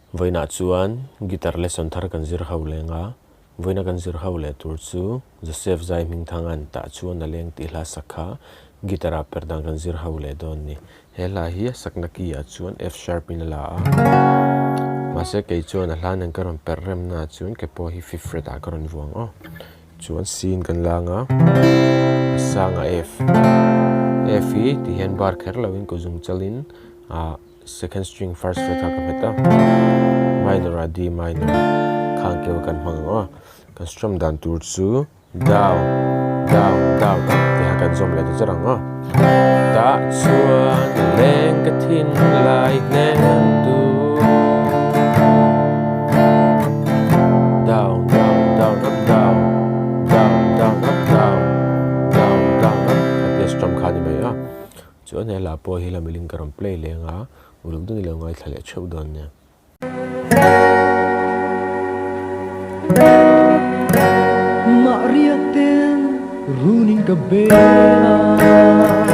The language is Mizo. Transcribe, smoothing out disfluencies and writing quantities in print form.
Vawiinah chuan guitar lesson thar kan zir ho leng a, vawiina kan zir ho leh tur chu Joseph Zai Hmingthanga'n tah chuan a leng tih hla sak kha guitar ah per dan kan zir ho leh dawn ni. He hla hi a sakna key ah chuan F sharp in a la a, mahse kei chuan a hla nen ka rawn per remna ah chuan ke pawh hi fifth fret ah ka rawn vuang aw. Chuan C in kan lang a, a sangah F, F hi ti hian bar kher lovin kut zung chalin ah second string first fret ah ka hmet a, minor ah D minor khang keu kan hmang ang aw, kan strum dan tur chu down, down, down up tih kha kan zawm leh ta zar ang aw. Tah chuan a leng ka thin lai hnem tu. Down, down, down, up, down, down, down, up, down, down, down, up khatia strum kha a ni mai a. Chuan he hla pawh hi la milin ka rawn play leng a, uluk deuhin i lo ngaithla leh theuh dawn nia. Mahriak ten runin ka bel a.